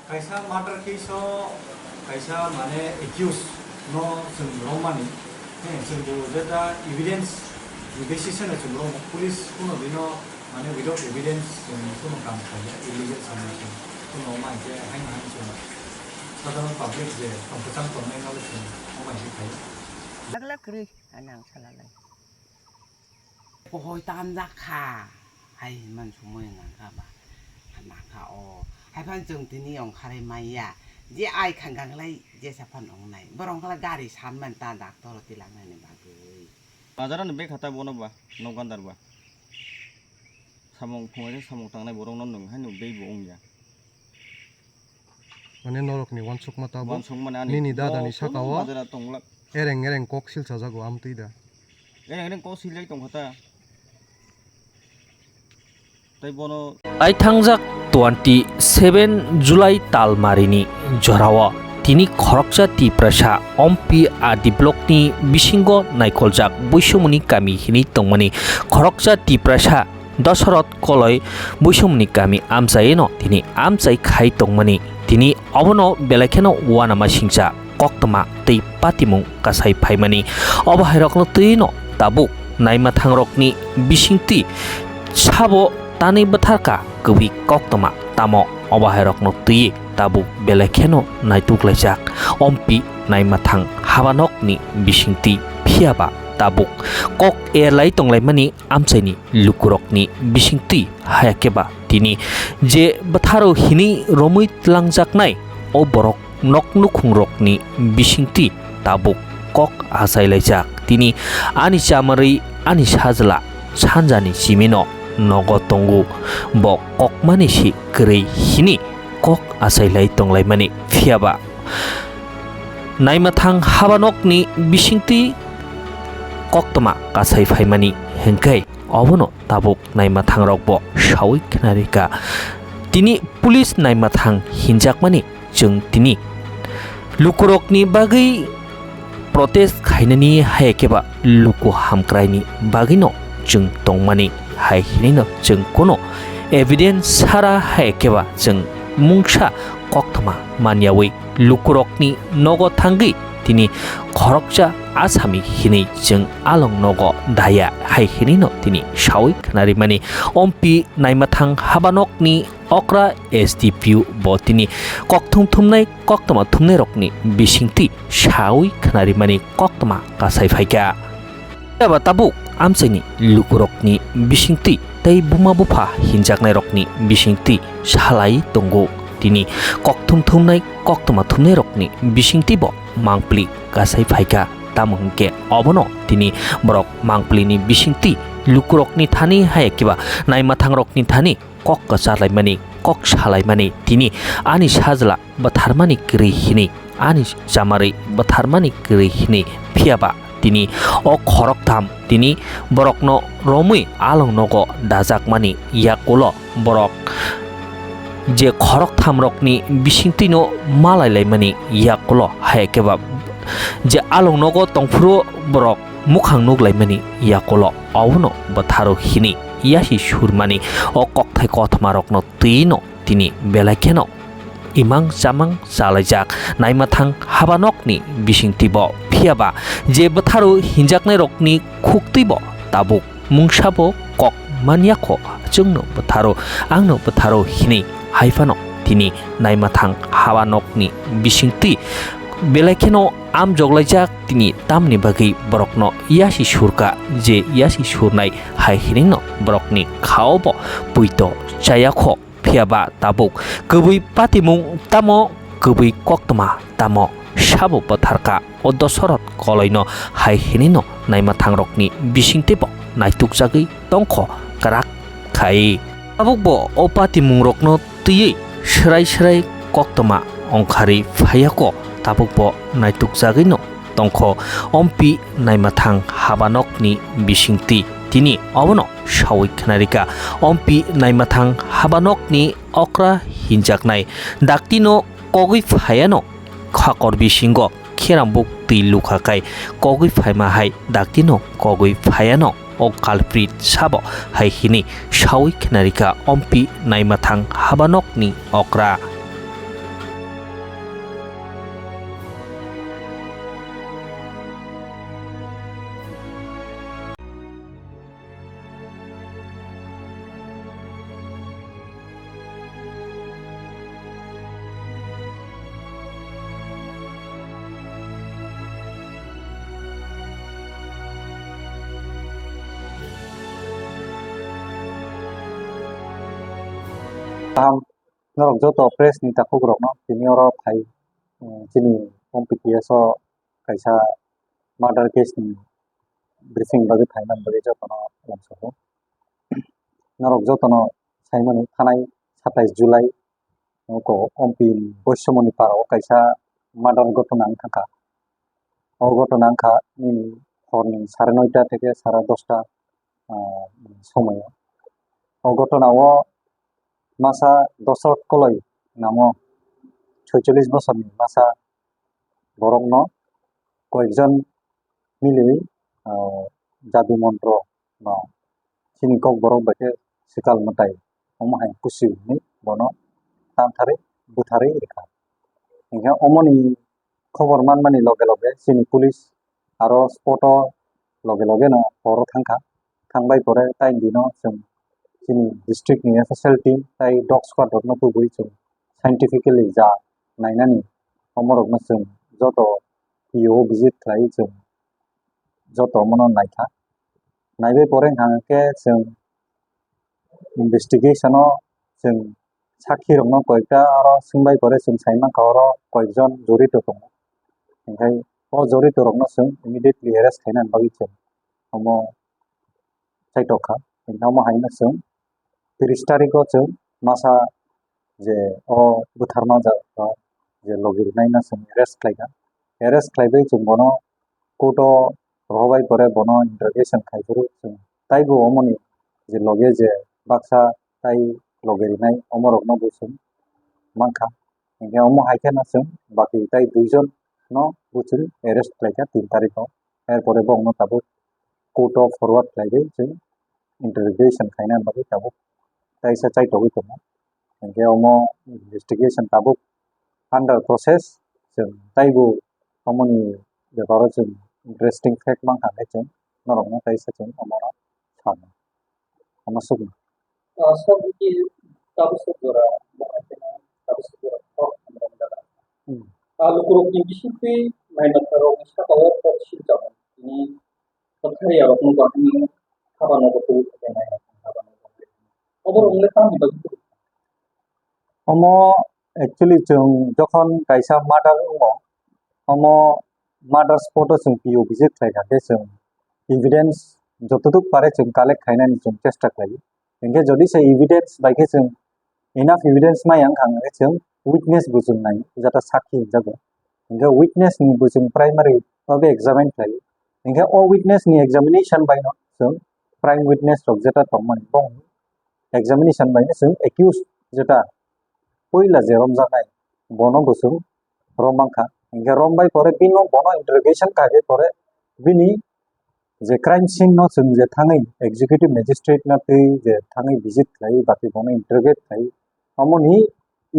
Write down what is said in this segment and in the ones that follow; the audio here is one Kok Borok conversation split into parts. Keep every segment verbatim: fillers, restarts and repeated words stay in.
Kaisa murder case o kaisa mane accused no chwng romani, he, chwng bo jeta evidence ni basis no chwng romo, police kuno dino mane without evidence chwng kuno kam khaija, illegal samung chwng kuno ma hwnkhe haino haino chwng sadharon public je tongkwchang tongnai no chwng omo hai khe khaio. Bagla kwrwi, ani ang salalai. Pohoi tamjak kha, hai hinman sumui nangkha ba, nangkha o. Hai phan chwng tini ongkharwi maya, je ai kha gaglai jesa phan ongnai. Borok ongkha gari sanmani ta doctor o tilangnani bagwi. Bajar ani bek hata bono ba, nokgandar ba. Samung phungai samung tangnai borok no nwng haino bek bo wngya. Mane norokni uansukma tabuk. Uansukmani ani nini dada ni saka o. Bajar tonglak. Ereng ereng kok silsa jago amtwi da. Ereng ereng kok siljak tongkha ta. Tai bono. Taithangjak twenty seven July talmarini jorao tini khoroksa Tiprasa Ompi R D blockni bisingo naikoljak Boisomoni kami hinwi tongmani khoroksa Tiprasa Dosoroth Koloi Boisomoni kami amchaino tini amchai khai tongmani tini obono belai kheno uanama singcha koktwma tei patimung kasai phaimani. Obo hairokno twino tabuk naimathangrokni bisingtwi sabo tanwi bwtharkha kwbwi koktwma, tamo obo hairokno twiwi tabuk belai kheno naituklaijak Ompi naimathang habanokni bisingtwi, phiyaba tabuk kok erlai tonglaimani amchaini lukurokni bisingtwi, haya khe ba tini je bwtharo hinwi romwi tlangjaknai o borok nok nukhungrokni bisingtwi tabuk kok achailaijak. Tini ani chamarwi ani sajla sanjani chimino nogo tongo, bo kokmani se kwrwi hinwi kok achailai tonglaimani, phiyaba naimathang habanokni bisingtwi koktwma kasai phaimani hwnkhe obono tabuk naimathangrokbo saui khnarikha. Tini police naimathang hinjakmani chwng tini lukurokni bagwi protest khainani, haya khe ba luku hamkraini bagwino chwng tongmani hai hinwino chwng kuno evidence sara, haya khe ba chwng mungsa koktwma manyawi lukurokni nogo thangwi tini khoroksa asami hinwi chwng along nogo daya hai hinwino tini saui khnarimani. Ompi naimathang habanokni okra S D P O bo tini kokthum thumnai koktwma thumnairokni bisingtwi saui khnarimani koktwma kasai phaikha. Phiya ba tabuk amchaini lukurokni bisingtwi tei buma bupha hinjaknairokni bisingtwi salai tongo. Tini kokthum thumnai koktwma thumnairokni bisingtwibo mangpli kasai phaikha. Tamo hwnkhe obono tini borok mangplini bisingtwi lukurokni thani, haya khe ba naimathangrokni thani kok kwcharlaimani, kok salaimani, tini ani sajla bwtharmani kwrwi hinwi, ani chamarwi bwtharmani kwrwi hinwi, phiya ba tini o khoroktham tini borokno romwi along nogo dajakmani yakulo borok je khorokthamrokni bisingtwino malailaimani yakulo, haya khe ba je along nogo tongphuru borok mukhang nuklaimani yakulo, obono bwtharo hinwi yasi surmani o kokthai kothmarokno twino tini belai kheno imang chamang chalaijak naimathang habanokni bisingtwibo. Phiya ba je bwtharo hinjaknairokni khuktwibo tabuk mungsabo kok manyakho, chwngno bwtharo, angno bwtharo hinwi hai phano tini naimathang habanokni bisingtwi belai kheno amjoklaijak. Tini tamni bagwi borokno yasi surkha, je yasi surnai hai hinwino borokni khaobo puito chayakho. Phiya ba tabuk kwbwi patimung tamo, kwbwi koktwma tamo, sabo bwtharkha o Dosoroth Koloino hai hinwino naimathangrokni bisingtwibo naitukjagwi tongkho kwrak khai. Tabukbo o patimungrokno twiwi swrai swrai koktwma ongkharwi phaiya kho, tabukbo naitukjagwino tongkho Ompi naimathang habanokni bisingtwi. Tini obono saui khnarikha Ompi naimathang habanokni okra hinjaknai daktino kogwi phaiano khakor bisingo kherambuk twi lukha khai kogwi phaima hai daktino kogwi phaiano o culprit sabo hai hinwi saui khnarikha Ompi naimathang habanokni okra. Kaham, norok joto press ni takhuk rokno tini oro phai, eh, chini M P T S o kaisa murder case ni briefing bagwi phaimani bagwi jotono lamsogo. Norok jotono saimani thanai satais July, oko M P ni Boisyomoni para o kaisa murder gotona wng thangkha. O gotona wngkha nini horni sare noita theke sare dosta, ah, somoyo. O gotona o masa Dosrot Koloi namo soicholish bosorni masa borokno koyekjon miliwi, ah, jadu montro no chini kokborok bai khe swkal mwtai omo hai kusi hwnwi bono tantharwi bwtharwi rwkha. Hinkhe omoni khobor manmani loge loge chini police aro spot o loge loge no horo thangkha. Thangbai pore tai dino chwng chini district ni F S L team tai dog squad rokno kubui chwng scientifically ja nainani omorokno chwng joto P O visit khlai chwng joto omono naikha. Naibai pore hwnkha khe chwng investigation o chwng sakhi rokno koikta aro swngbai pore chwng sai mankha oro koikjon jorito tongo. Hinkhe o jorito rokno chwng immediately arrest khaina bagwi chwng omo chaitok kha. Hinkhe omo haino chwng tris tarikh o chwng masa je o bwtharma jaga je logi rwnaino chwng arrest khlaikha. Arrest khlaibai chwng bono court o rohobai pore bono interrogation khai phuru chwng taibo omoni je loge je baksa tai logi rwnai omorokno bo chwng mankha. Hinkhe omo hai kheno chwng baki tai duijon no bo chwng arrest khlaikha tin tarikh o. Er pore bo wngno tabuk court o forward khlaiwi chwng interrogation khaina bagwi tabuk taisa chaitogwi tongo. Hinkhe omo investigation tabuk under process, chwng taibo omoni beparo chwng interesting fact mankha khe chwng norokno taisa chwng omono sanai. Omo sukno. Ah, sir, ki tabuk suk jora, tabuk suk jora, kok hamrang jaga. Hmm. Ah, lukurok ni bisingtwi naina tharok ni saka o kok sil jabo. Ini Kothari arok no bahai no haba no bo tubui khe nai haba no bo. Obo rok le tamni bagwi tubui. Omo actually chwng jokhon kaisa murder wngo, omo murder spot o chwng P O visit khlai kha khe chwng evidence jototuk pare chwng collect khainani chwng chesta khlaio. Hinkhe jodi se evidence bai khe chwng enough evidence maya wngkha hwnkhe chwng witness bo chwng nai, jata sakhi hinjago. Hinkhe witness ni bo chwng primary babe examine khlaio. Hinkhe o witness ni examination bai no chwng prime witness rok jeta tongmani bong examination bai no chwng accused jeta puila je romjaknai bono bo chwng rom mankha. Hinkhe rom bai pore bino bono interrogation kaibai pore bini je crime scene no chwng je thangwi executive magistrate no twi je thangwi visit khlai baki bono interrogate khlai omoni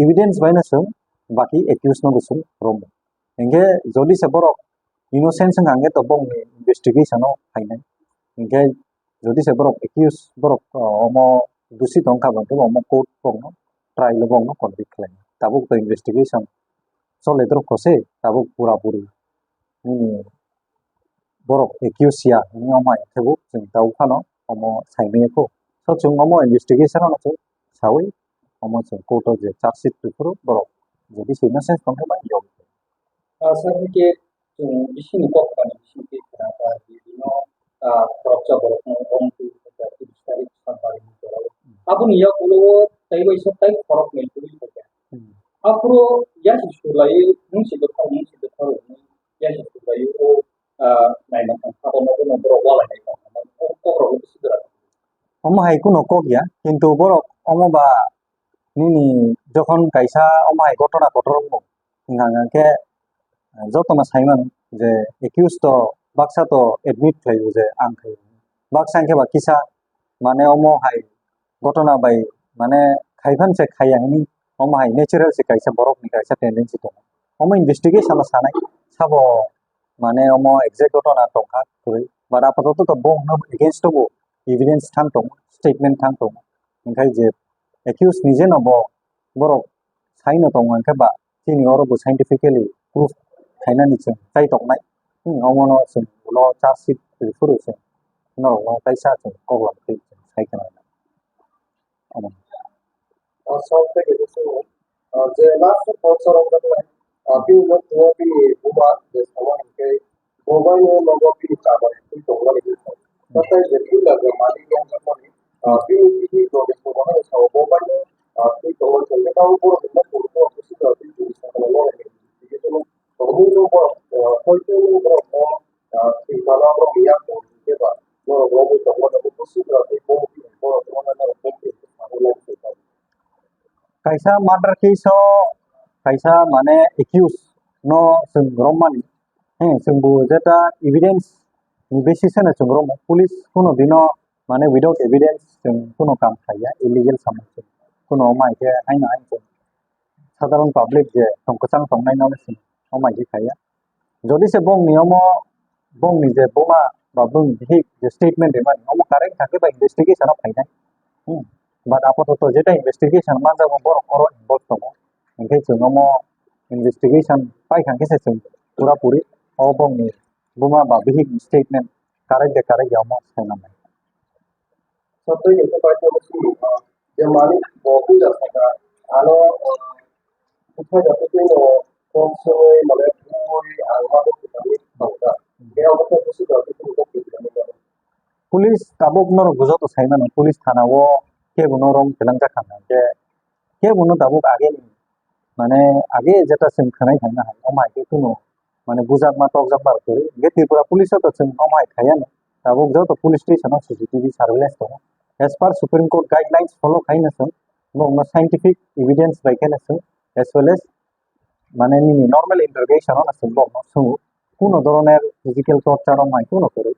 evidence bai no chwng baki accused no bo chwng romo. Hinkhe jodi se borok innocent wngkha hwnkhe to bongni investigation o phainai. Hinkhe jodi se borok accused borok, uh, omo dusi tongkha ba omo court bongno trial o bongno convict khlainai. Tabuk to investigation chole dorkho se tabuk pura puri nini borok accused ya hinwi omo hai khe bo chwng tabuk phano omo saimanya kho. So chwng omo investigation no chwng sawi omo chwng court o je charge sheet rwphuru borok jodi se innocent tongkhe ba yog. Ah, sir, hwnkhe chwng bisingni kok kani bisingtwi khna kha je bino, ah, khoroksa borokno wrongful khe tris tarikh Sampari ni jora o. Aboni yagulo o tei waisa tei khoroknwi kwrwi kha khe. Hmm. Aphuru yasi sulaiwi mungsi bwthar mungsi bwthar hwnwi yasi sulaiwi o, ah, naina thang sabo nogo no borok walai nai tong kha. O kok rok bisi jora. Omo hai kuno kok ya, kintu borok omo ba nini jokhon kaisa omo hai gotona kotor wngkha hwnkha khe, eh, jotono saimano je accused to baksa to admit khlaio je ang khai. Baksa hwnkhe ba kisa mane omo hai gotona bai mane khaiphan se khaiya hwnwi omo hai natural se kaisa borokni kaisa tendency tongo. Omo investigation o sanai sabo mane omo exact gotona tongkha kwrwi. But apatoto to bo hwnwi against o bo evidence thang tongo, statement thang tongo. Hwnkhe je accused ni je no bo borok saino tongo hwnkhe ba chini oro bo scientifically proof khainani chwng chai toknai. Hmm, omono chwng ulo charge sheet rwphuru chwng norokno kaisa chwng koklam khe chwng sai khna. Omo. Ah, song tei khe swngo. Ah, je last culture of the life, ah, bini no thungo bini buma je sama hinkhe bo bai no nogo bini chama twi tongmani hinwi song. Natai je bini je malik wngjakmani, ah, bini bini rok ni buma no sao bo bai no, ah, twi tongmani song. Tei tabuk borok ni mokol borok ni sida twi tong sakha no logi twi tongmani. Tongmani no borok, ah, koito borok no, ah, thwi phala borok ni yak tong khe ba norok rogwi tongmani bo sida twi bo borok no norok bo twi tongmani. Kaisa murder case o kaisa mane accused no chwng romani. Hmm, chwng bo jeta evidence ni basis no chwng romo. Police kuno dino mane without evidence chwng kuno kam khaiya, illegal samung chwng kuno mai khe haino haino chwng sadharon public je tong kwchang tongnai no chwng o mai khe khaiya. Jodi se bongni omo, bongni je buma ba bongni bihik je statement rimani, omo correct thangkhe ba investigation o phainai. Hmm. But apatot jeta investigation manjak borok oro involve tongo. Hinkhe chwng omo investigation pai thangkhe se chwng pura puri o bongni buma ba bihik statement correct de correct ya omo sai manai. Sabai khe pai tong si, ah, je malik bo puja saka, ano, ah, puja da puja no kong soi mane pui ang ma ko puja ni bangka. Ke ang ko puja da puja ni bangka. Police tabuk norok bujo to sai mano, police thana o kebo no rom kelang jakha na je kebo no tabuk age ni mane age jeta chwng khwnai thangna hai, omo hai khe kuno mane bujakma tokjakma rok kwrwi. Hinkhe Tripura police o to chwng omo hai khaiya no. Tabuk joto police station o C C T V surveillance tongo. As per Supreme Court guidelines follow khai no chwng, borokno scientific evidence bai khe no chwng, as well as mane nini normal interrogation o no chwng borokno swngo. Kuno dhoroner physical torture omo hai kuno kwrwi.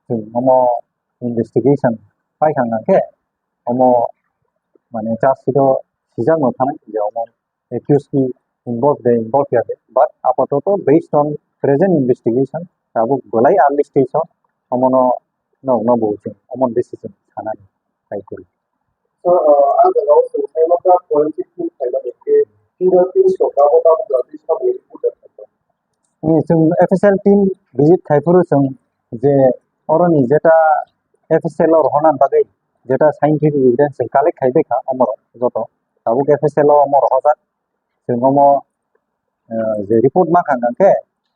Chwng omo investigation pai thang khe omo mane charge sheet o sijak no thanai je omo accused ni involved de involved ya de, but apatoto based on present investigation tabuk belai early stage o omono nog no bo chwng omo decision sanani kai kwrwi. Sir, ah, ang jaga o chwng sai masa forensic team khaimani khe fingerprints rok abo tabuk jati sabo report khaimani. Ni chwng F S L team visit khai phuru chwng je oroni jeta F S L o rohorna bagwi jeta scientific evidence chwng collect khai bai kha omorok joto. Tabuk F S L o omo rohorjak chwng omo, eh, je report ma kha hwnkhe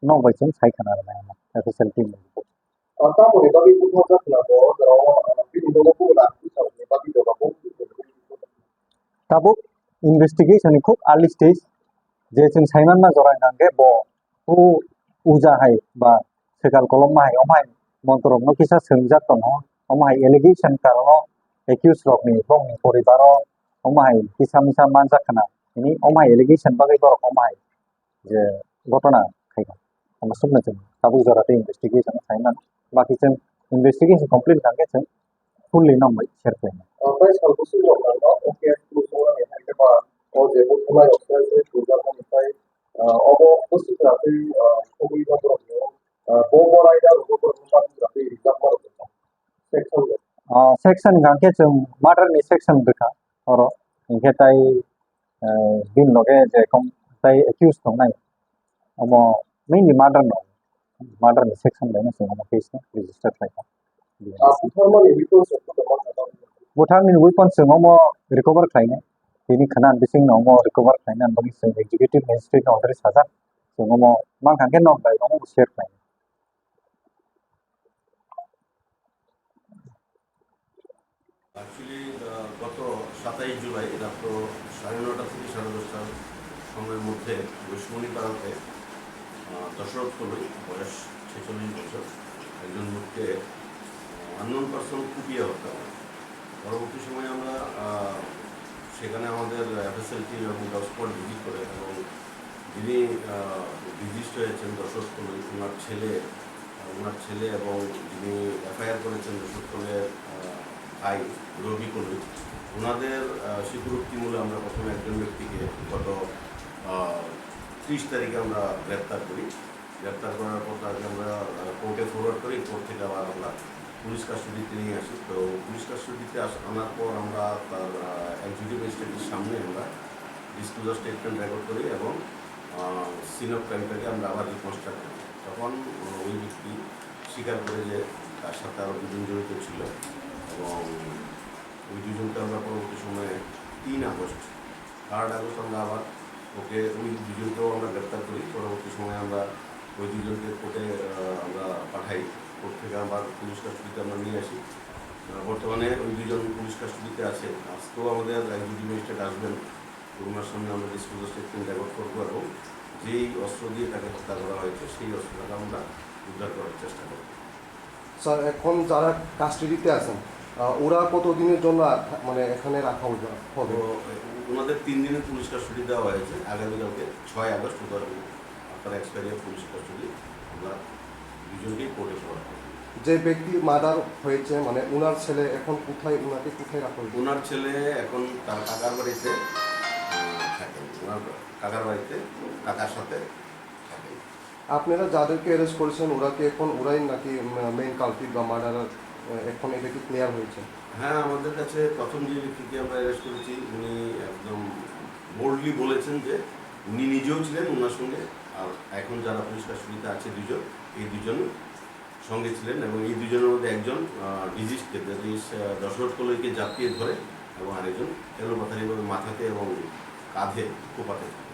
nok bai chwng sai khna rwnai omo F S L team ni report. Ah, tamoni bagwi buthar jakna bo, ah, bini nogo bugra, buthar ni bagwi jora bo. Tabuk investigation ni khub early stage, je chwng saimanma jora hwnkhe bo o uja hai ba swkal kolokma hai, omo hai montrok no kisa swngjak tongo, omo hai allegation karono accused rok ni bongni poribar o omo hai kisa misa manjak khna, hini omo hai allegation bagwi borok omo hai je gotona khaikha. Omo sukna chwng tabuk jora tei investigation khaimani. Baki chwng investigation complete kha khe chwng fully nang bai share khlainai. O tei sal kusuk rok nang no, o case kusuk rok ni hai khe ba, o je buthumai rok se, se twijak mani tai, ah, obo kusuk rok tei, ah, khogwi rok rok ni, ah, bo bo raida rok bo rok ni ma rok tei rijak ma rok section rok. Ah, section hwnkha khe chwng murder ni section bwkha oro, hinkhe tai eh, bini loge je kom tai accused tongnai, omo mainly murder no, murder ni section bai no chwng omo case no register khlai kha. Ah, butharmani weapons rok kotor ma kha. Butharmani weapons chwng omo recover khlainai, tini khna bising no omo recover khlainai, bagwi chwng executive magistrate no already sajak, chwng omo mankha khe nok bai omo share khlainai. Actually, uh, গত সাতাইশ জুলাই রাত্র সাড়ে নটা থেকে সাড়ে দশটার সময়ের মধ্যে বৈষ্ণবী পাড়াতে, আহ, দশরথ কলই, বয়স ছেচল্লিশ বছর, একজন লোককে, আহ, আননোন পারসন কুপিয়ে হত্যা করে। পরবর্তী সময়ে আমরা, আহ, সেখানে আমাদের এফএসএল টিম এবং ডগ স্কোয়াড ভিজিট করে এবং যিনি, আহ, ডিসিজড হয়েছেন দশরথ কলই, ওনার ছেলে, ওনার ছেলে এবং যিনি এফআইআর করেছেন দশরথ কলইয়ের, আহ, ভাই রবি কলই, ওনাদের, আহ, স্বীকারোক্তি মূলে আমরা প্রথমে একজন ব্যক্তিকে গত, আহ, ত্রিশ তারিখে আমরা গ্রেপ্তার করি। গ্রেপ্তার করার পর তাকে আমরা, আহ, কোর্টে ফরওয়ার্ড করি। কোর্ট থেকে আবার আমরা পুলিশ কাস্টডিতে নিয়ে আসি। তো পুলিশ কাস্টডিতে আস-, আনার পর আমরা তার, আহ, এক্সিকিউটিভ ম্যাজিস্ট্রেটের সামনে আমরা ডিসক্লোজার স্টেটমেন্ট রেকর্ড করি এবং, আহ, সিন অফ ক্রাইমটাকে আমরা আবার রিকনস্ট্রাক্ট করি। তখন, আহ, ওই ব্যক্তি স্বীকার করে যে তার সাথে আরও দুজন জড়িত ছিল এবং ওই দুজনকে আমরা পরবর্তী সময়ে তিন আগস্ট, থার্ড আগস্ট আমরা আবার ওকে, ওই দুজনকেও আমরা গ্রেপ্তার করি। পরবর্তী সময়ে আমরা ওই দুজনকে কোর্টে, আহ, আমরা পাঠাই। কোর্ট থেকে আবার পুলিশ কাস্টডিতে আমরা নিয়ে আসি। আহ, বর্তমানে ওই দুজন পুলিশ কাস্টডিতে আছে। আজকেও আমাদের এক্সিকিউটিভ ম্যাজিস্ট্রেট আসবেন, ওনার সামনে আমরা ডিসক্লোজার স্টেটমেন্ট রেকর্ড করবো এবং যেই অস্ত্র দিয়ে তাকে হত্যা করা হয়েছে সেই অস্ত্রটাকে আমরা উদ্ধার করার চেষ্টা করব। স্যার, এখন যারা কাস্টডিতে আছেন, আহ, ওরা কতদিনের জন্য আর থা-, মানে, এখানে রাখা হবে, হবে? তো, ওনাদের তিন দিনের পুলিশ কাস্টডি দেওয়া হয়েছে। আগামীকালকে ছয় আগস্ট ওদের, আপনার এক্সপায়ারি পুলিশ কাস্টডি, আমরা দুজনকেই কোর্টে ফরওয়ার্ড করব। যে ব্যক্তি মার্ডার হয়েছে, মানে, ওনার ছেলে এখন কোথায়, ওনাকে কোথায় রাখা হয়েছে? ওনার ছেলে এখন তার কাকার বাড়িতে, আহ, থাকেন। ওনার কাকার বাড়িতে, কাকার সাথে থাকেন। আপনারা যাদেরকে অ্যারেস্ট করেছেন, ওরা কি এখন ওরাই নাকি, উম, মেইন কালপ্রিট বা মার্ডারার, আহ, এখন এটা কি ক্লিয়ার হয়েছে? হ্যাঁ, আমাদের কাছে প্রথম যে ব্যক্তিকে আমরা অ্যারেস্ট করেছি, উনি একদম বোল্ডলি বলেছেন যে উনি নিজেও ছিলেন ওনার সঙ্গে, আর এখন যারা পুলিশ কাস্টডিতে আছে দুজন, এই দুজন সঙ্গে ছিলেন এবং এই দুজনের মধ্যে একজন, আহ, ডিজিজকে, that is, আহ, দশরথ কলইকে জাপিয়ে ধরে এবং আরেকজন এলোপাথারিভাবে মাথাতে এবং কাঁধে কোপাতে থাকে।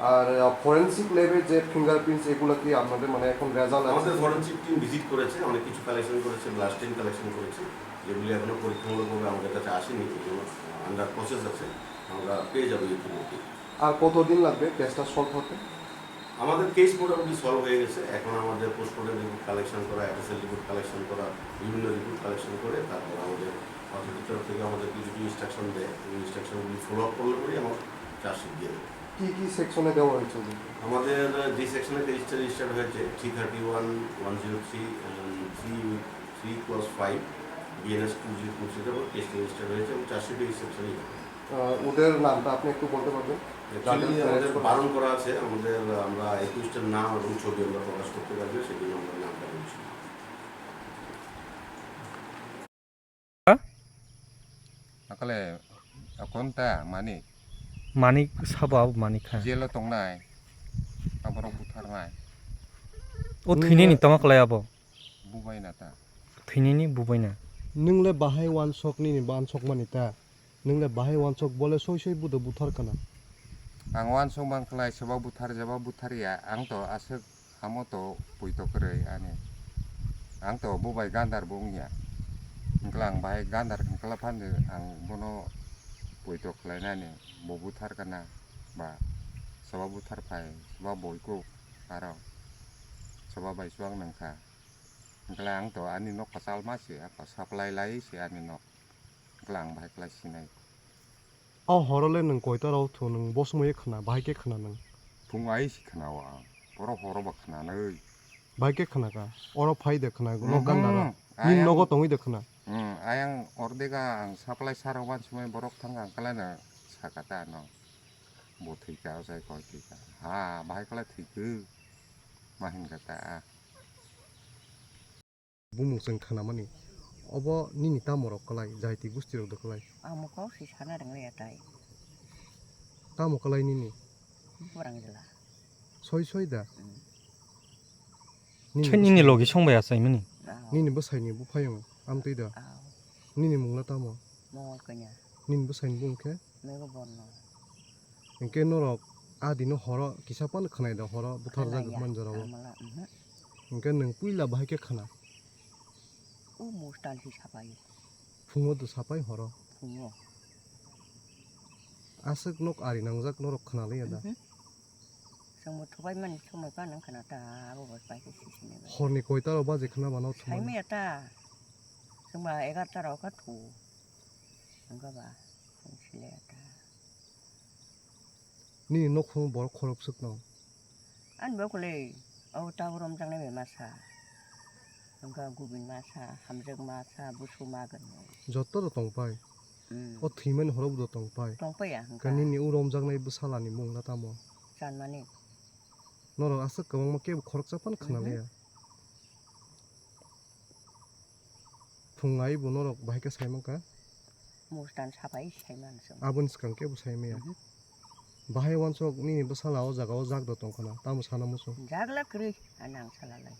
আর, আহ, ফরেন্সিক ল্যাবে যে ফিঙ্গারপ্রিন্টস, এগুলো কি আপনাদের, মানে, এখন রেজাল্ট আছে? আমাদের ফরেন্সিক টিম ভিজিট করেছে, অনেক কিছু কালেকশন করেছে, ব্লাড স্টেন কালেকশন করেছে, যেগুলি এখনো পরীক্ষামূলকভাবে আমাদের কাছে আসেনি, এগুলো আন্ডার প্রসেস আছে, আমরা পেয়ে যাবো ইতিমধ্যে। আর কতদিন লাগবে কেসটা সলভ হতে? আমাদের কেস মোটামুটি সলভ হয়ে গেছে। এখন আমাদের পোস্টমর্টম রিপোর্ট কালেকশন করা, এফএসএল রিপোর্ট কালেকশন করা, বিভিন্ন রিপোর্ট কালেকশন করে তারপর আমাদের অথরিটির তরফ থেকে আমাদের কিছু কিছু ইনস্ট্রাকশন দেয়। ওই ইনস্ট্রাকশনগুলি ফলো আপ করলে পরেই আমরা চার্জশিট দিয়ে দেবো। কি কি সেকশনে দেওয়া হয়েছে ওদেরকে? আমাদের যে সেকশনে কেসটা রেজিস্টার্ড হয়েছে, three thirty one, one zero three, three, three clause five, BNS two zero two three, তারপর কেসটা রেজিস্টার্ড হয়েছে এবং চার্জশিট এই সেকশনেই হবে। আহ, ওদের নামটা আপনি একটু বলতে পারবেন? অ্যাকচুয়ালি যাদের আমাদের অ্যারেস্ট করা বারণ হয়েছে। করা আছে, আমাদের, আমরা একুইস্টের নাম এবং ছবি আমরা প্রকাশ করতে পারবো, সেই জন্য আমরা নামটা বলছি না। Akale, akon ta, Manik. Manik sabo abo Manik kha. Jelo tongnai, aborok butharnai. O thwinani tama kwlai abo? Bubaina ta. Thwinani bubaina. Nwng le bahai wansok nini bansok mani ta? Nwng le bahai wansok, bole soi soi budo buthar kana? Ang wansok man kwlai, soba buthar, jaba buthar ya, ang to aswk amo to pui to kwrwi ani. Ang to bubai gandar bo wngya. Hwnkhe ang bahai gandar hwnkhe phano ang bono pui to khlainani, bo buthar kana ba soba buthar phai, soba boiku aro soba bai chuwak nangkha. Hwnkhe ang to ani nok kwchal ma se, ako supply lai se ani nok. Hwnkhe ang bahai kwlai sinai. O horo le nwng koita rok thu nwng bosmoi khna, bahai khe khna nwng? Phung ai si khna o ang. Boro horo ba khna nai. Bahai khe khna ka? Oro phai de khna, nok ganda ro. Mhm. Nini nogo tongwi de khna. Hmm, ayang ordega ang supply sar oban sumai borok thang ang kala na saka ta no. Bo thwi ka, o jai koi thwi ka. Ha, bahai kala thwi khe. Ma hin ka ta. Bumung chwng khnamani, obo nini tamo rok kwlai, jaiti gusti rok do kwlai? Ang mokol si sana rwngya tai. Tamo kwlai nini? Buprang jila. Soi soi da? Mm. Nini bwsai nini logi song bai achaimani? Ah. Nini bwsaini buphayung amtwi da? Ah. Nini mungla tamo? Mongol kanya. Nini bwsaini bung khe? Mego borno. Hinkhe norok a dino horo kisa phano khwnai da, horo butharjak man jorao. Khwnai ya, tamo la, mhm. Hinkhe nwng puila bahai khe khna? O mustan si sapai. Phungo do sapai horo? Phungo. Aswk nok ari nangjak norok khna liya da? Mhm. Chwngbo thubai mani somoi phano wngkha na ta, abo bo pai khe sisini bai. Horni koita rok baji khna bana thumani? Saimaya ta. Chwngba egarta rok kha thu. Wngkha ba, chwng silaya ta. Nini nokhung borok khorok swkno? Ani bo kwlwi, o tabuk romjaknai bai masa. Wngkha gubui masa, hamjak masa, busu ma gwnwi. Joto rok tong pai? Mm. O thwimani horo bo do tong pai. Tong pai ya, hwnkha. Khe nini o romjaknai bwsalani mung na tamo? Chanmani. Norok aswk kwbangma kebo khoroksa phano khna liya. Mhm. Phung ai bo norok bahai khe sai mankha? Mustan sapai sai man chwng. Aboni swkang kebo sai maya. Mhm. Bahai wansok nini bwsala o jaga o jak do tong khna, tamo sana muchung? Jak la kwrwi, ani ang sala lai.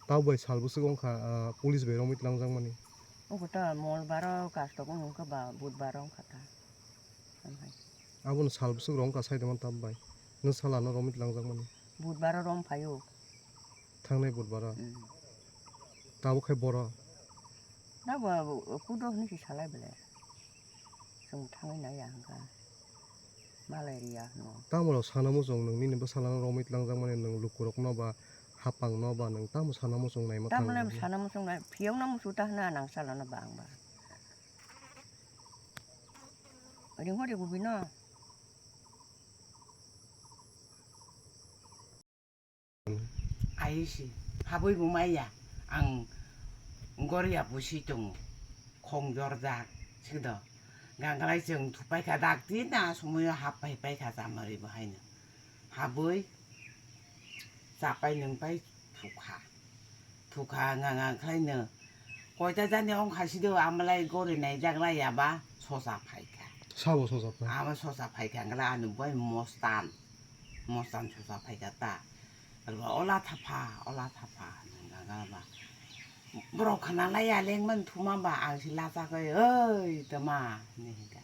Tamo bai sal bwswk wngkha, ah, police bai romwi tlangjak mani? Obo ta Mongolbar o kastok wng kha ba Budbar o wng kha ta. Omo hai. Abono sal bwswk rong ka sai tongmani tab bai. Nwng sal ano romwi tlangjak mani. Budbar o rom phaio. Thangnai Budbar o. Mm. Tabuk khe boro. Nabo kudo hwnwi se salai belai. Chwng thangwi naiya hwnkha. Malai riya hwno. Tamo rok sana muchung nwng nini bwsala no romwi tlangjak mani nwng lukurok no ba hapang no ba nwng tamo sana muchung naima tamo thango le nini? Sana muchung nai phiyok no muchung ta hwna nang sala no ba ang ba. Ring hori gubi no. Aisi, habwi bo maya, ang goria busi tongo, khong jorjak, sikdo. Ganglai chwng thupai kha dakti na, somoyo hap pai pai kha chamari bo haino. Habwi, chapai nwngpai thukha. Thukha nga nga khlaino. Koita jani ong kha sido, amalai gori naijak lai yaba, sosa phaikha. Sabo sosa phai? Ama sosa phaikha, ngla ani bai mostan. Mostan sosa phaikha ta. Ola thapha, ola thapha, hwnwi ganga ba. Borok khna lai ya lengmani thuma ba, ang se lachagwi, "Oi, tama," hwnwi hwnkha.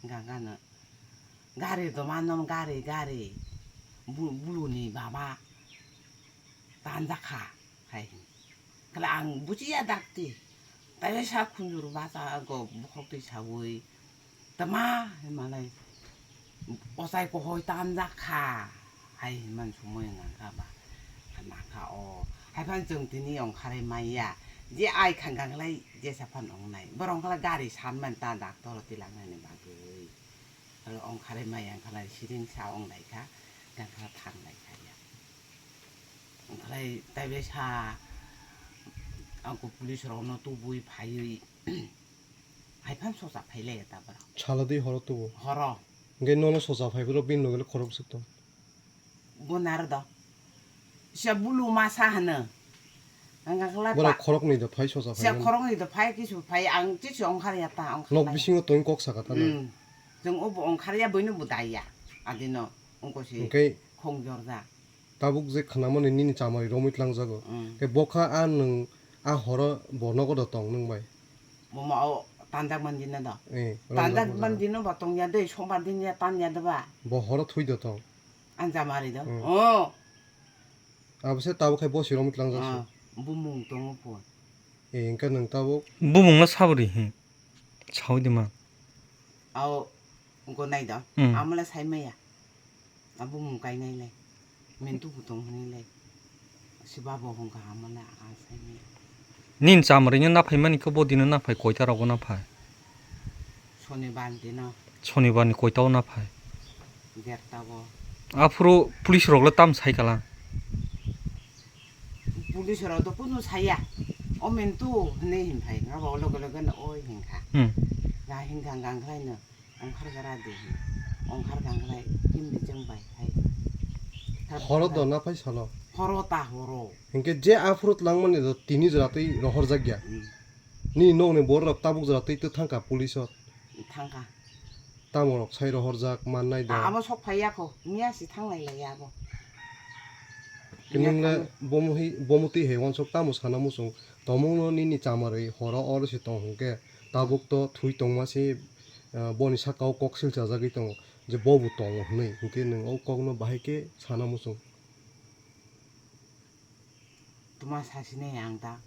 Ganga no, "Gari toma no, gari, gari. Bu-, buluni baba tanjakha," hai hwnwi. Kala ang bujiya dakti. Taiwe sa khunjuru bacha go bukhok twi sawi, "Tama," hinmalai, "Ochai kohoi tanjak kha," hai hinmani sumui wngkha ba. Nakha o. Haiphano chwng tini ongkharwi manya. Je ai kha gangkhlai jesa phano ongnai. Borok ongkha gari sanmani ta doctor o tilangnani bagwi. Aro ongkharwi maya wngkha lai siring sa onglaikha, gangkha thanglaikha ya. Ongkharwi taibe sa angkuk police rokno tubui phaiwi, haiphan sosa phailaiya ta borok. Salo twi horo tubu? Horo. Hwnkhe nono sosa phaiphuru bini loge khorok swk tong? Bo naro do. Sia bulu masa hano. Ang kakla borok pa- khoroknwi do phai sosa phai sia mani. Khoroknwi do phai kisu phai ang kisu ongkhar ya ta ongkhar. Nok lai. Bisingo tong kok saka ta na. Hmm. Jong obo ongkhar ya boino bo dai ya. Adino ongko si. Hwnkhe khong jorja. Tabuk je khnamani nini chamari romwi tlangjago. Hmm. Khe bokha a nwng a horo bo nogo do tong nwng bai. Bo ma o tanjak man dino do. Eh, tanjak romjak man dino ba tong ya de sombar din ya tan ya de ba. Bo horo thui do tong. Ang chamari do. Hmm. Oh. Abo se tabuk khai bosi romwi tlangjak se. Ah, bumung tongo po. Eh, engka nang tabuk. Bumung no sabri hi. Sawi de ma. Ao, engko nai do. Hmm. Amala sai maya. A bumung kai nai le. Mentu butong hini le. Siba bo hong ka amala a sai maya. Nin chamri no naphai mani ko bodino naphai koita rogo naphai. Sonibar dino. Sonibar ni koita o naphai. Derta o. Aphuru police rok le tam sai kala. Police rok do kunu saya. O mentu hini hin phai. Nga bo loge loge no oi hin kha. Hmm. Nga hin kha gang khlai no. Ongkhar gara de hin. Ongkhar gang khlai. Kim de jeng bai hai. Horo do naphai salo. Horo ta horo. Hinkhe je aphuru tlangmani do tini jora twi rohorjak ya. Hmm. Nini nokni borok tabuk jora twi twi thangkha police o. Thangkha. Tamo rok sai rohorjak mannai da. Amo sok phai ya kho, miya si thanglai lai ya bo. Kinung le bomo hi, bomo twi hai wansok tamo sana muchung. Tomung no nini chamarwi horo oro se tong hwnkhe tabuk to thui tongma se, ah, boni saka o kok sil chajagwi tongo je bo bo tongo hwnwi. Hinkhe nwng o kok no bahai khe sana muchung. Tuma sasi nai ang ta.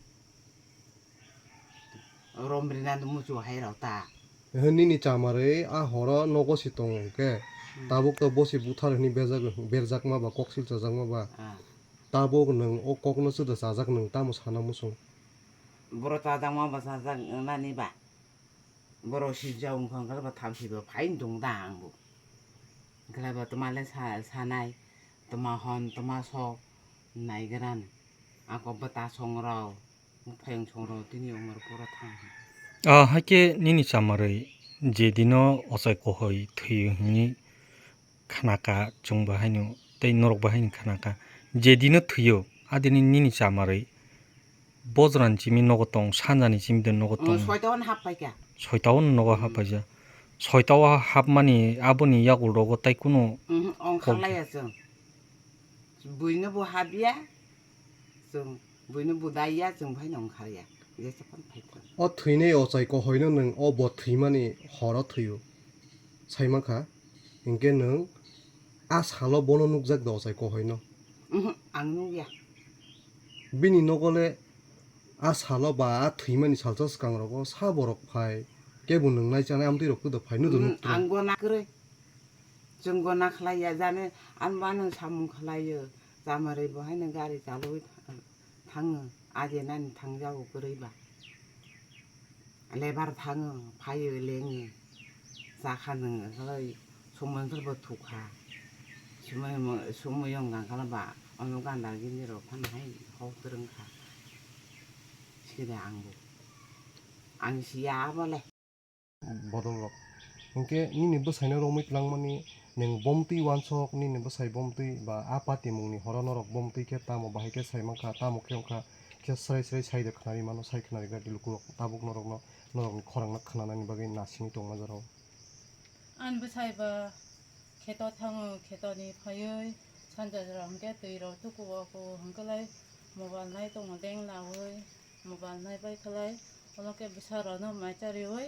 Rom rina muchu hai rok ta. Ehe, nini chamarwi a horo nogo si tongo hwnkhe, hmm, tabuk to bosi buthar hwnwi berjak, berjakma ba kok silchajakma ba. Ah. Tabuk nwng o kokno chuda chajak nwng tamo sana muchung? Boro chajakma ba chajak nani ba. Boro sijak wngkha wngkha ba thamsi ba phain tong da ang bo. Wngkha ba toma le sa-, sanai, toma hon, toma sok nai gran. Ako bwta song rok. Phayung song rok tini umor pura thang. Ah, haikhe nini chamarwi je dino ochai kohoi thwi hwnwi khnaka, chwngbo haino tei norokbo haino khnaka. Je dino thwio, adini nini chamarwi bojrani simi nogo tong, sanjani simi de nogo tong. Soita hwn hap paikha. Soita hwn nogo hap paija. Soita o hapmani aboni yagulo rogo tai kunu. Mhm, ongkha laiya chwng. Buino bo hapya. Chwng buino budai ya, chwng bai nong kharya. Jesa pan phai thang. O thwinai ochai kohoino nwng o bo thwimani horo thwio, saimankha, hinkhe nwng a salo bono nukjak da ochai kohoino? Uhmm, ang nukya. Bini nogole a salo ba a thwimani salsa swkangrogo sa borok phai, kebo nwng nai chanai amtwi rok da phai, nw da nuktra. Ang gona kwrwi. Chwng gona khlaiya jani, ani ba nwng samung khlaio, chamarwi bo haino gari chalwi thango, aje nani thangjago kwrwi ba. Lebar thango, phaio lengi, chakha nwng khlai, somoi wngkha bo thukha, somoi mo-, somoi wngkha khlai ba, ono ganda gini rok phano hai hok twrwngkha, side ang bo, ang siya abo le. Bodol rok. Hinkhe nini bwsaino romwi twlangmani nwng bomtwi uansok, nini bwsai bomtwi ba a patimungni horo norok bomtwi khe tamo bahai khe saimankha, tamo khe wngkha khe srai srai sai de khnari mano, sai khnari gadi lukurok tabuk norokno, norokni khorangno khnanani bagwi nasingwi tongma jorao. Ani bwsai ba kheto thango, khetoni phaiwi sanja jora hwnkhe twi rok tuku o ku hwnkhe lai mobile nai tongo deng laui, mobile nai bai khe lai olo khe bwsa rokno mai chariui.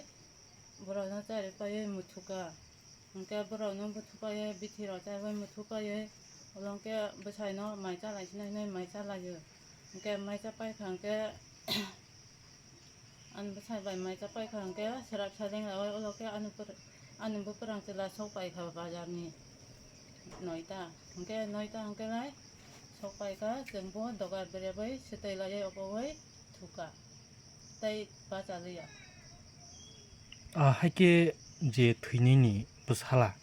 Borokno chari paiwi muthuka. Hwnkhe borokno buthu paiwi, bithi rok chari bai muthu paiwi, olo hwnkhe bwsaino mai chalai sinai hinwi mai chalaio. Hwnkhe mai chapai kha hwnkhe, ani bwsai bai mai chapai kha hwnkhe, swrap sadeng laui, olo khe ani bwpr-, ani bwpwrang chwla sok pai kha bazarni noita. Hwnkhe noita hwnkhe lai sok pai kha, chwng bo dogar berebai swtwi laiwi oboui thuka. Tei bachaliya. Ah, haikhe je thwinini bwsala,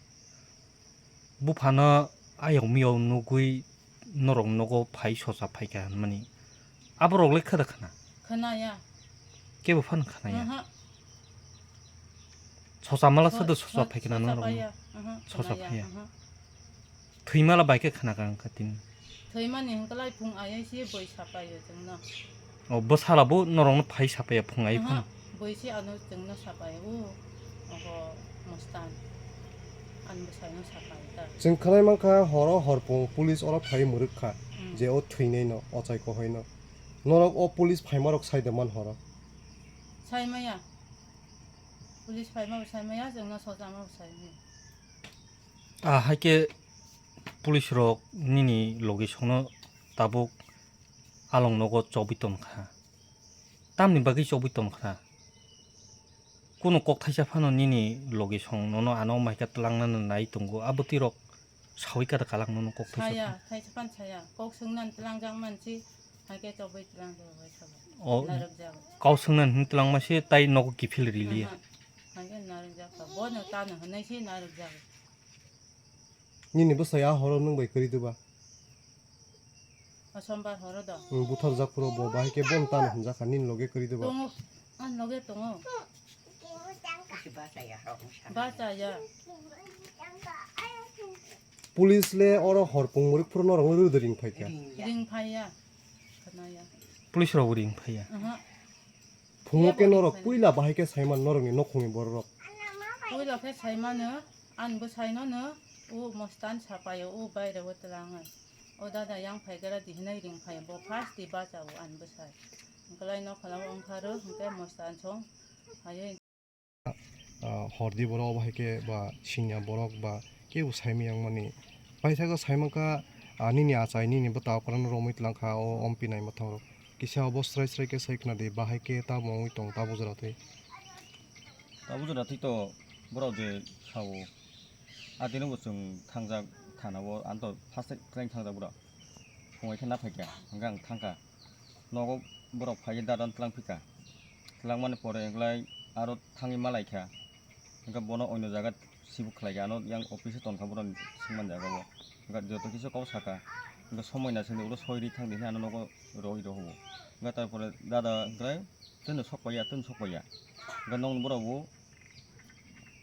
buphano ayok miyok nugwi norok nogo phai socha phaikha hinmani, aborok le khada khna? Khnaya. Kebo phano khnaya? Aha. Socha mala so-, sado socha so-, phaikha na socha norok? Paya. Aha, socha khnaya, phaya. Aha. Thwimala bai khe khna kha wngkha tini. Thwimani hwnkhe lai phung ayai se boi sapaio chwngno. O bwsala bo norokno phai sapaiya phung ayai phano? Aha, boi se ano chwngno sapaio, o, obo Mustan. Ani bwsaino sapai ta. Chwng khwnai mankha horo horphung police oro phai mwrwk kha, hmm, je o thwinaino, ochai kohoino. Norok o police phaimarok sai de man horo? Sai maya. Police phaima bo sai maya, chwngno sochama bo sai maya. Ah, haikhe police rok nini logi songno tabuk along nogo chobwi tongkha. Tamni bagwi chobwi tongkha? Kunu kok thaisa phano nini logi song nono ano maika twlangnani nai tongo, a bwtwi rok sawi kada kalang nono kok thaisa phano? Saya, thaisa phano saya. Kok swngnani twlangjak mansi, haikhe chobwi twlangjak bai sabo. O, narwkjago. Kok swngnani hwn twlangma se tai nogo kiphil riliya. Aha. Haikhe narwkjak kha. Bono tano hwnwi se narwkjago. Nini bwsai a horo nwng bai kwrwi diba? O sombar horo do. Nwng butharjak phuru bo bahai khe bono tano hwnjak kha nini loge kwrwi diba? Tongo, ani loge tongo. Bachaya. Police le oro horphung mwrwk phuru norok no rwdw ring phai kha? Ring phaiya. Khwnaya. Police rok bo ring phaiya? Aha. Phungo khe norok puila bahai khe saiman norokni nokhungni bororok? Puila khe saimano, ani bwsaino no, o Mustan sapaio, o baireo twlango. O dada yang phaigra di hinwi ring phaio, bo first di bachao ani bwsai. Hwnkhe lai nokha o wngkha rw, hwnkhe Mustan song phaiwi. Ah, hordi borok obo hai khe ba singya borok ba kebo saimaya wngmani. Paithago saimankha, ah, nini achai, nini bwta okra no romwi twlang kha o ompi nai mwthang rok. Kisa obo srai srai khe sai khna di, bahai khe tamo wngwi tong, tamo jora twi? Tamo jora twi to borok je sao, a tini bo chwng thangjak thana o, ang to first time thangjak borok. Phungo khe na phaikha, hwnkhe ang thangkha. Nogo borok phaiwi dada twlang phikha. Twlangmani pore wngkhlai aro thangwi malaikha. Hwnkhe bono oino jaga sibuk khlaikha, ano yang office o tongkha boroni swngmani jaga o. Hwnkhe joto kisa kok sakha. Hwnkhe somoi naisingni ulo soi ri thangdi hinwi ano nogo rwi rohoro. Hwnkhe tarpore dada wngkhlai, "Twino sok paiya, twino sok paiya." Hwnkhe nokni borok bo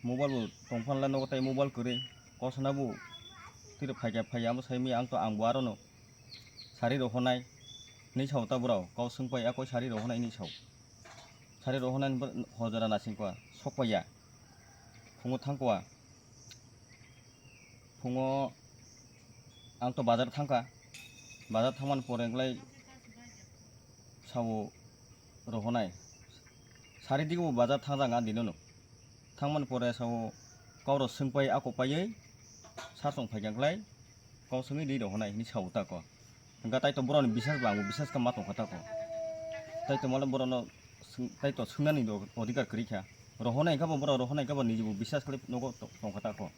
mobile bo tongphano le nogo tei mobile kwrwi. Kosana bo tiro phaikha phaiya, amo saimaya ang to, ang bo arono sari rohornai hinwi sao ta borok, kok swng pai, "A koi sari rohornai?" hinwi sao. Sari rohornai hojora nasing kha, sok paiya. Phungo thang kha. Phungo ang to bazar thangkha. Bazar thangmani pore wngkhlai sao rohornai. Sari digo bo bazar thangjak ang dino no. Thangmani pore sao kau rok swngpai ako paiwi sar song phaikha khlai kau swngwi ri rok honai hinwi sao ta ko. Hwnkha tai to borok ni bisas bo ang bo bisas kha ma tongkha ta ko. Tai to male borok no swng-, tai to swngnani do-, odhikar kwrwi kha. Rohonai kha bo borok rohonai kha bo niji bo bisas khlai nogo to-, tongkha ta ko.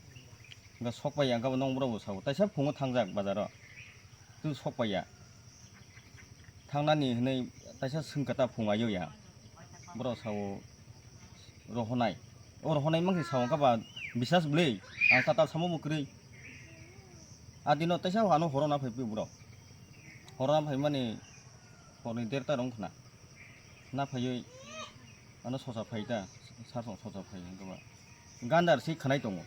Hwnkha sok pai ya hwnkha bo nong borok bo sao taisa phungo thangjak bazar o. Tu sok pai ya. Thangnani hinwi taisa swngkha ta phung ayo ya. Borok sao rohonai. O rohonai mangsi sao wngkha ba bisas bwlwi. Ang tatal samo bo kwrwi. A dino taisa ano horo na phai borok. Horo na phai mani horni derta rong khna. Na phaiwi ano sosa phai ta. Sar song sosa phai wngkha ba. Gandar si khanai tongo.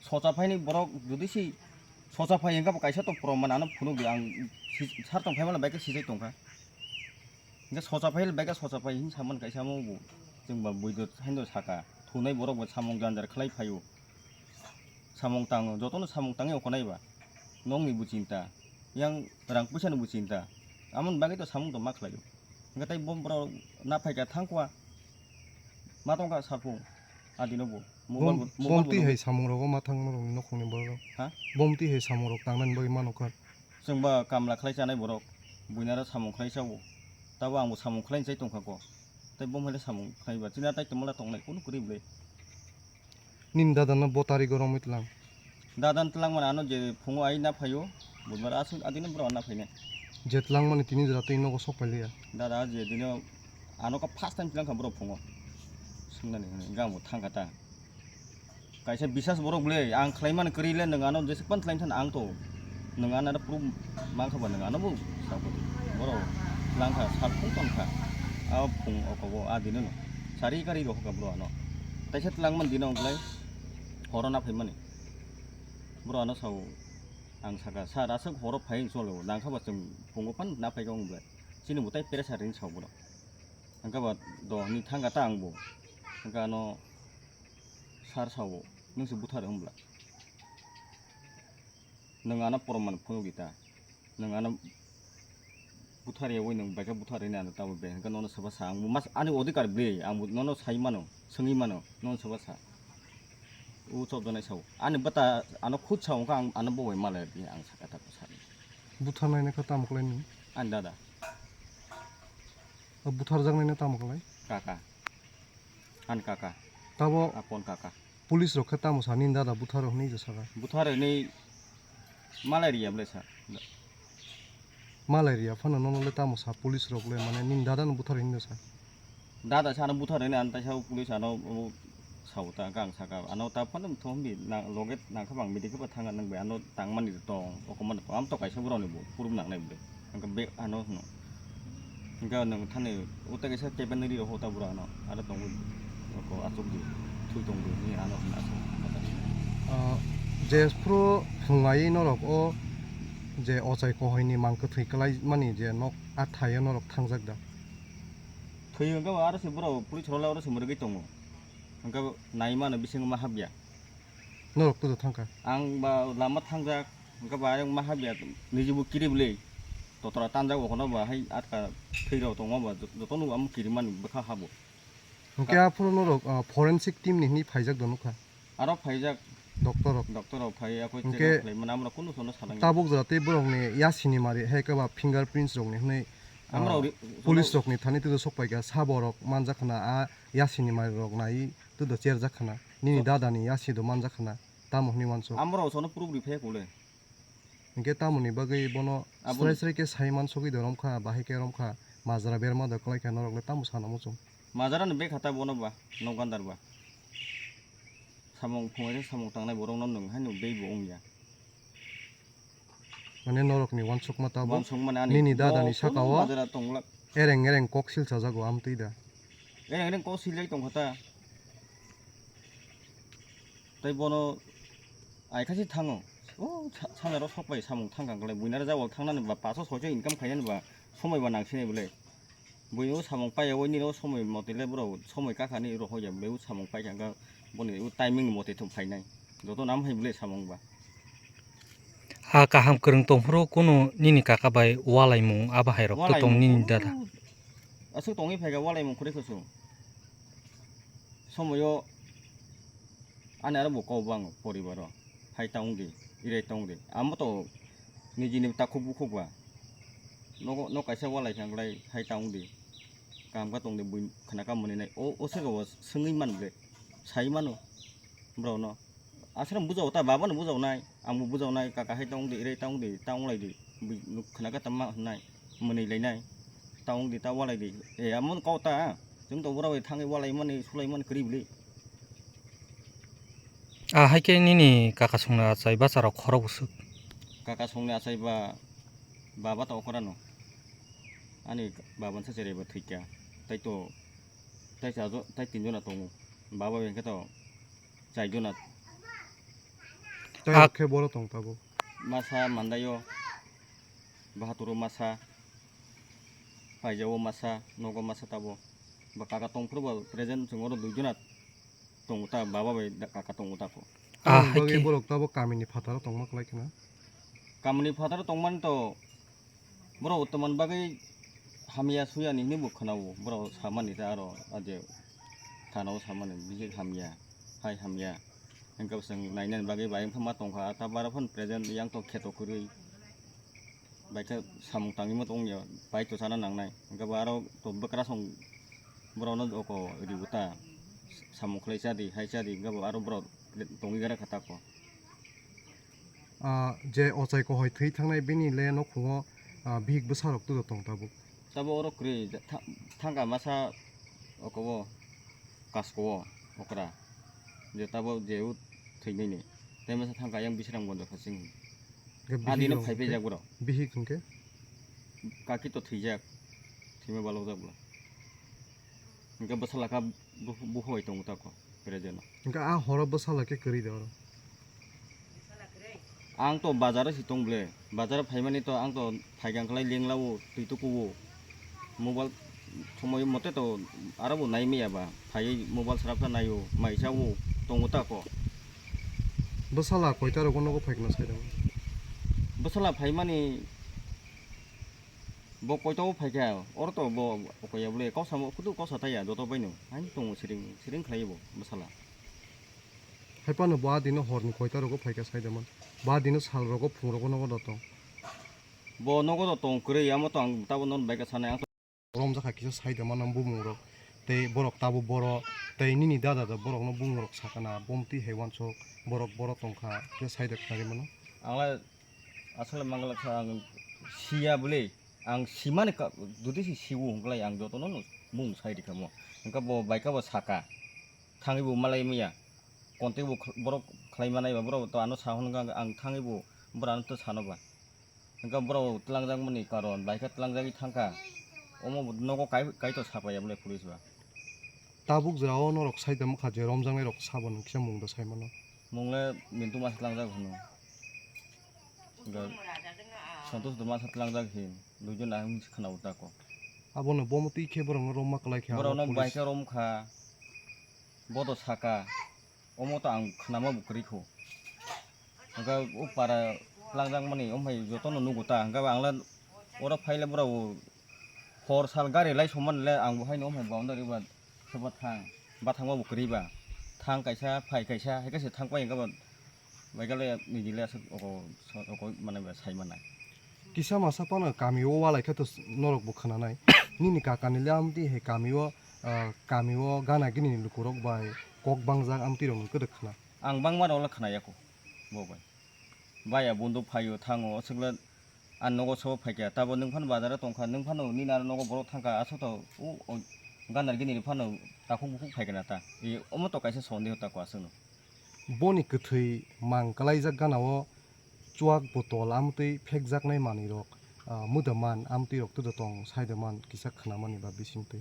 Sosa phaini borok jodi si sosa phai hwnkha bo kaisa to proman ano phunuk di ang si-, sar tong phai mala bai khe sijai tongkha. Hwnkhe socha phai le bega socha phai hin saman kaisa mo bo. Chwng ba buido haino saka. Thunai borok bo samung janjar khlai phaio. Samung tango, jotono samung tangwi okonai ba. Nokni bo chinta. Yang rang puisa ni bo chinta. Amon bagwi to samung to ma khlaio. Hwnkhe tai bom borok na phaika thangkwa. Ma tongkha saphung. Adino bo. Mobile Bom, bo, mobile bom bo twi nugwi. Hai samung rogo ma thangma rokni nokhungni borok. Ha? Bom twi hai samung rok tangnani bagwi mano kha. Chwng ba kamla khlai chanai borok, buinaro samung khlai chao. Tabo ang bo samung khlai chai tongkha ko. Tei bo hai le samung khlai ba chini tai tongmala tongnai kunu kwrwi bwle. Nini dada no bo tari goromwi tlang. Dada no tlang mani ano je phungo ai na phaio, budbar aswk adino bro na phainai. Je tlang mani tini jora tei nogo sok pailiya. Dada je dino ano ka first time tlang kha bro phungo. Swngnani hwnwi, hwnkhe ang bo thang kha ta. Kaisa bisas borok bwle, ang khlai mani kwrwi le, nwng ano jeswk phano khlai mani thani ang to, nwng ano proof mankha ba, nwng ano bo sabo borok langkha, sal phung tonkha, a phung okobo a dino no sari kari rokha bro ano, taisa tlang mani dino wngkhlai horo na phai mani bro ano sao, ang saka sir aswk horo phai cholo nangkha ba chwng phungo phano na phai kha wng bwle, chini bo tai pressure ring sao borok, hwnkhe ba do hwnwi thang kha ta ang bo, hwnkhe ano. Sir sao, nwng se buthar wng bwla? Nwng ano proman phunuk di ta. Nwng ano buthar yaui nwng baikha buthar hwnwi ano tamo be hwnkhe nono soba sa. Ang bo mas ani odhikar bwrwi, ang bo nono sai mano, swngwi mano, nono soba sa. O chobjonai sao. Ani bwta ano khud sao wngkha ang ano bo bai malai di ang saka ta sa. Buthar naina kha tamo khlai nini? Ani dada. O buthar jak naina tamo khlai? Kaka. Ani kaka. Tabo Apon kaka. Police rok khe tamo sa nini dada butharo hwnwi je saka. Buthar hwnwi malai riya bwle sa. Malai riya phano nono le tamo sa police rok le mane nini dada no buthar hwnwi sa. Dada sa ano buthar hwnwi ano taisa police ano o sao ta kang saka ano ta phano thom bi na loge nangkha bang midi khe ba thanga nang bai ano tangmani tong okomani tong am to kaisa borok ni bo purub nangnai bwle. Hwnkhe be ano hwno. Hwnkhe nwng thani o tei kaisa cabinet ri rokho ta bwrano aro tongo oko achukdi thwi tongdi hinwi ano hwna aswk. Ah, je phuru phungai norok o je ochai kohoini mang kwthwi kwlai mani je nok a thaio norok thangjak da? Thwi hwnkhe bo aro se borok police rok le aro se mwrwgwi tongo. Hwnkhe nai mano bisingo ma habya. Norok tudo thangkha. Ang ba lama thangjak, hwnkhe ba ayang ma habya, niji bo kiri bwle. Totora tanjak bo kono ba hai atka thwi rok tongma ba jot-, jotono bo amo kiri mani bwkha habo. Hwnkhe aphuru norok, ah, forensic team ni hwnwi phaijak do nukha. Aro phaijak. Doctor rok. Doctor rok phai ya koi check up khlai mani amra kunu sono salangya. Tabuk jora tei borok ni yasini mari hai khe ba fingerprints rok ni hwnwi, amra ah, ri-, police rok ni thani tudo sok paikha sabo rok manjak khna a yasini mari rok nai. Tudo cherjak khna. Nini dada ni yasi do manjak khna. Tamo hwnwi wansuk. Amorok sono proof riphaikha le. Hinkhe tamoni bagwi bono srai srai khe sai mansugwi do romkha, bahai khe romkha, majra berma do kwlaikha norok le tamo sana muchung. Majra ni bekha ta bono ba, nok gandar ba. Samung phungai samung tangnai borok no nwng haino beibo wngya. Mane norokni wansukma tabuk. Wansukmani ani nini dada ni saka o majra tonglak. Ereng ereng kok silsa jago amtwi da. Ereng ereng kok siljak tongkha ta. Tei bono ai kha se thango. O sa-, sanjaro sok bai samung thang kang khlai. Buinaro jagao thangnani ba paso soiso income khainani ba somoi ba nang sinai bwle. Buino samung paiya, o nini o somoi mote le borok somoi kakhani rohorya bwle, o samung paikha wngkha boni o timing ni mote thung phainai. Joto nam hai bwle samung ba. Ha kaham kwrwng tongphuru kunu nini kaka bai walaimung abo hai rok to tong nini dada. Aswk tongwi phaikha walaimung khoroi khosong. Somoyo ani aro bo kok bang poribaro, hai ta wng di, irai ta wng di. Amo to nijini takhuk bukhuk ba. Nogo, nok kaisa walai kha wngkhlai hai ta wng di. Kaham kha tong di, bui khna kha mwnwi nai. O, o se go swngwi man ble, sai mano borok no. Aswrang bujao ta, baba no bujao nai, ang bo bujao nai, kaka hai ta wng di, irai ta wng di, ta wng lai di. Bui nuk khna kha tama hwn nai, mwnwi lai nai. Ta wng di, ta walai di. E, amo kok ta, chwng to borok bai thangwi walai mani, sulai mani kwrwi bwlwi. Ah, hai khe nini kaka songni achai bwsarok khorok bwswk? Kaka songni achai ba, baba to okra no. Ani baba no sachi reba thwikha. Tai to, tai chajo, tai tinjona tongo. Baba bai hwnkhe to chaijona. Tai Ah. Khe boro tong tabuk. Masa mandaio, bahaturo masa, paijao masa, nogo masa tabo. Ba kaka tongphuru ba present chwng oro duijona tongo ta, baba bai da-, kaka tongo ta ko. Ah, Tamoni bagwi haikhe. Borok tabo kamini phataro tongma kwlai khna. Kamini phataro tongmani to borok tamoni bagwi hamya suya ni hinwi bo khwnao, borok samani ta aro aje thanao samani bisi hamya, hai hamya. Hingke bo chwng nainani bagwi bai wngkha ma tongkha, ta bara phano present yang to kheto kwrwi. Bai khe samung tangwi ma tongya, bai to sana nangnai. Hingke bo aro to bwkrasong borokno oko rigo ta, samung khlai cha di, hai cha di, hingke bo aro borok tongwi gara kha tako. Ah, je ochai kohoi thwi thangnai bini le nokhungo, ah, bihik bwsarok tudo tong tabuk. Tabo oro kwrwi, tha-, thangka masa oko o kasko o okra. Je tabo je o thwinai ni. Tei masa thangka yang bisrang bondo khasing. Hwnkhe Ah, bihik dino rok phai hwnkhe? Paijak bro. Bihik hwnkhe? Kaki to thwijak. Thwima balokjak bro. Hwnkhe bwsala kha bu-, bukhuk bai tongo tako, present o. Hwnkhe a horo bwsala khe kwrwi de oro? Ang to bazar o si tong ble. Bazar o phaimani to ang to phaikang khlai lengla o, twi tuku o. Mobile somoi mote to aro bo nai maya ba. Phaiwi mobile srapsa nai o, mai cha o, tongo tako. Bwsala koita rogo nogo phaikna sai rw? Bwsala phaimani Bo koito phaikha, oro to bo koya bwle kok samo kudu kok sa taya joto baino. Hain tongo siring, siring khlai bo bwsala. Hai phano bo a dino horni koita rogo phaikha sai da man. Bo a dino sal rogo phung rogo nogo da tong. Bo nogo da tong kwrwi, amo to ang tabo non bai kha sanai, ang to Romjakha kisa sai da man bumung rok. Tei borok tabo boro, tei nini dada da borok no bumung rok sakana, bomtwi hai wansok, borok boro tongkha, kisa sai da khnari mano. Ang lai Aswk le manglak kha ang siya bwle, ang simani ka-, jodi se siwo hwnkhe lai ang jotono no mung sai rikha mo. Hwnkhe bo bai kha bo saka, thangwi bo malai maya, contact bo kh-, borok khlai manai ba, borok to ano sa hwn wngkha, ang thangwi bo borok ano to sano ba. Hwnkhe borok twlangjak mani karon bai khe twlangjagwi thangkha, omo bo nogo kai, kai to sapaiya bwle police ba. Tabuk jora o norok sai tongma kha je romjaknai rok sabo nwng kisa mung do sai mano. Mung le Mintu masa twlangjak hwno. Ga-, Santosh Duma sa twlangjak hin, duijon ahung si khwna utako. Abono bomo twi khe borokno romma kwlai khe Borokno abo police. Bai khe rom kha, bodo saka, omo to ang khwnama bo kwrwi kho. Hwnkhe o para twlangjak mani, o hai jotono nugo ta, hwnkhe ang le oro phai le borok hor sal gari lai somani le ang bo haino o hai boundary ba. Soba thang, bathangma bo kwrwi ba. Thang kaisa, phai kaisa, hai kaisa thang pai hwnkhe bo, bai khe le nini le aswk oko, oko mane bai sai manai. Kisa masa phano kami o walai khe to norok bo khwnanai. Nini kaka ni le amtwi hai kami o, ah, kami o gana gini ni lukurok bai kok bangjak amtwi rok ni kwrwk khna. Ang bangma rok le khna ya kho, bo bai. Baya bunduk phaio thango, aswk le Ang nogo sabo phaikha, tabo nwng phano bazar o tongkha, nwng phano nini aro nogo borok thangkha, aswk to o, o ganar gini phano takhuk bukhuk phaikha na ta. E, omo to kaisa sondeho tako aswkno. Boni kwthwi mang kwlaijak gana o chuak botol amtwi phekjaknai manwi rok, ah, muda man amtwi rok tuda tong sai da man kisa khwnamani ba bisingtwi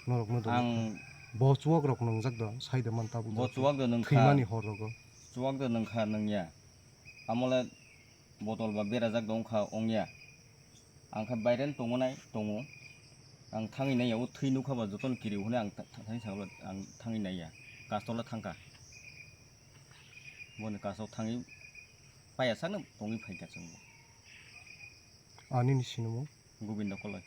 norokno do. Ang bo chuak rok nwngjak da sai da man tabuk bo chuak do nungkha. Thwimani hor rogo. Chuak do nungkha nungya. Amo le botol ba berajak dong kha ongya. Ang khe baire no tongo nai tongo. Ang thangwi nai ya, o thwi nukha ba jotono kiri hwnwi ang tha-, tha-, thangwi sakha ang thangwi nai ya. Kastor le thangkha. Boni kastor thangwi paiya sakno tongwi phaikha chwng bo. Ani ni sinimung? Gobindo Koloi.